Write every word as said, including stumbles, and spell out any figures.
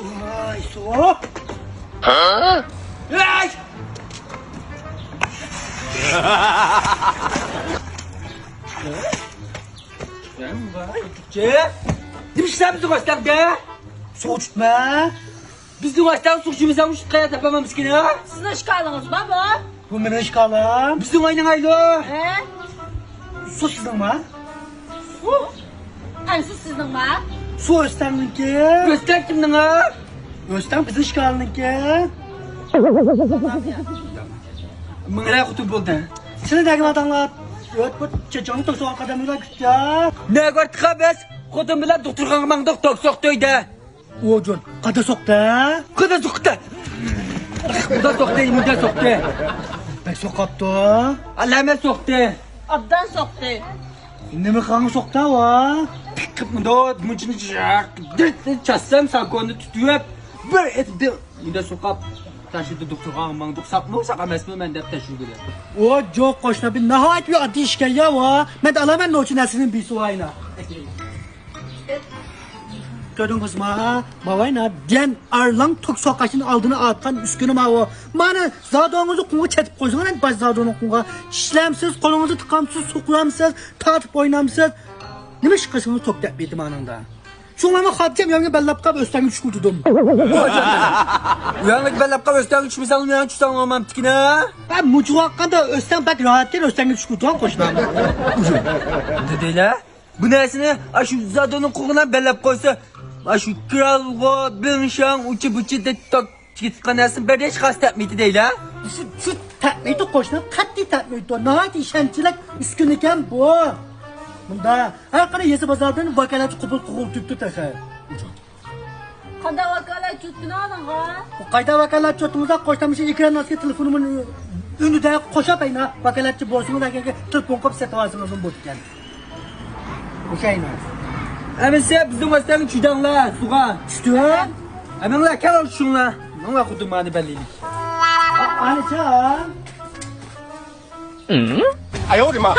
ۋاي، سوغۇق. ھە؟ ئەي! نېمە ئىشلەر بىزنىڭ ئاشتاقتا؟ سۇ ئىچمە. بىزنىڭ ئاشتاقتا سۇ ئىچمىسەڭ، مۇشۇ قايا تاپامەن مىسكىن، ھە؟ سىزنىڭ ئىشكالىڭىز بارمۇ؟ بۇ مېنىڭ ئىشكالىم. بىزنىڭ ئاينىڭ ئايلو. ھە؟ سۇ سىزنىڭما؟ سۇ؟ قايسى سىزنىڭما؟ سۇ ئۆستەڭنىڭكى. ئۆستەڭ كىمنىڭ؟ ئۆستەڭ بىزنىڭ ئىشكالنىڭكى. مىڭرە خوتۇن بولدى. سىلى دەگىۋاتاڭلار. ئۆت بۇ چېچىڭنى توسۇۋال قاداملار كۈتكە. نەگۆر تىقا بىز خوتۇن بىلەن دوختۇرخانىغا ماڭدۇق، توك سوقتى ئۆيدە. ئوجۇن، قادا سوقتى؟ قادا سوقتى. قادا سوقتى، ئىمدا سوقتى. بەك سوقاپتۇ. ئالامەت سوقتى. ئابدان سوقتى. نېمە قىلغان سوقتى ۋا؟ پىك قىپمىدۇ، مۇچىنى جاق، دىرت دىرت چاتسام، ساكوننى تۇتۇپ، بىر ئېتىپ، مۇندا سوقاپ، تاشلىدى دوختۇرغا ماڭدۇق، ساقمۇ، ساق ئەمەسمۇ مەن دەپ تەكشۈرگىلى. ئو، جوق قوشنا، بىر ناھايىتى بىر ئاددىي ئىشكەن يا، ۋا. مەن ئالىمەن نوچى نەسلىنىڭ بىسۇ ئاينا. كۆردۈڭىزما؟ ماۋاينا دىيەن ئارلاڭ توك سوقاشتىن ئالدىنى ئاتقان ئۈسكۈنە ماۋۇ. مانا زادوڭىزنى قۇمغا چېتىپ قويسىڭىز، باش زادونىڭ قۇمغا. ئىشلەمسىز، قولىڭىزنى تىقامسىز، سۇقۇرامسىز، تارتىپ ئوينامسىز. نېمە ئىش قىلسىڭىز توك دەپ بېتىمانىڭدا. شۇڭلارمۇ خاتىرجەم يەرگە بەللەپ قاپ ئۆستەڭگە چۈشكۈزدۈم. ئۇياڭلىق بەللەپ قاپ ئۆستەڭگە چۈشمىسەڭ، مېنىڭ چۈشسەڭ بولمامتىكىنە. ھە، مۇجۇغاققاندا ئۆستەڭ بەك راھەتكەن ئۆستەڭگە چۈشكۈزدىغان قوشنام. دېدىلە. بۇ نەرسىنى ئاشۇ زادونىڭ قولىغا بەللەپ قويسا، ئاشۇ كىرالغۇ، بىڭشاڭ، ئۇچى بۇچى دەپ توك چىقىتقان نەرسىنى بەردى، ھېچ قايسى تەپمەيتتى دەيلە. شۇ، شۇ تەپمەيتتى قوشنا، قەتئىي تەپمەيتتى. ناھايىتى ئىشەنچلىك ئۈسكۈنىكەن بۇ. مۇندا ھەر قانداق يېزا بازاردىن ۋاكالەتچى قوبۇل قىلغىلى تۇرۇپتۇ تېخى. قانداق ۋاكالەتچى ئۆتكىنى ئالىڭغا؟ قايدا ۋاكالەتچى ئۆتتىڭىزدا قوشنا مۇشۇ ئېكران ئاستى تېلېفونۇمنى ئۈنىدە قوشۇپ ئەينا ۋاكالەتچى بولسىڭىز ئەگەرگە تېلېفون قىلىپ سېتىۋالسىڭىزمۇ بولىدىكەن. ئوشايمەن. ئەمىسە بىزنىڭ ۋاسىتەمىز چۈدەڭلار سۇغا چۈشتى ھە؟ ئەمەڭلار كەل چۈشۈڭلار. ماڭا خۇدۇمانى بەللىلىك. ئانىچا. ئاياۋ دېما.